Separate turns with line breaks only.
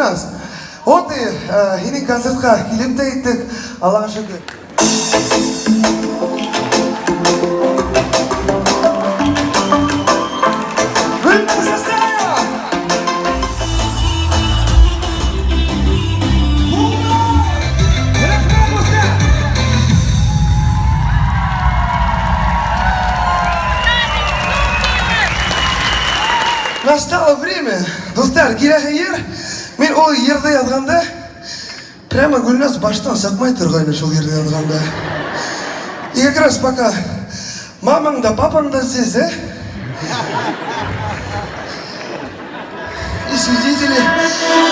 Гөлназ, вот и һинең концертка килеп тә җиттек, Аллага шөкер. Гөлназ Ясаева! Рәхмәт, дуслар! Настало время, дуслар, киләсе ел мин ул йырны язганда, прямо Гөлназ баштан сакмай торгайны шул йырны язганда. И как раз пока мамаң да, папаң да здесь, да? И свидетели.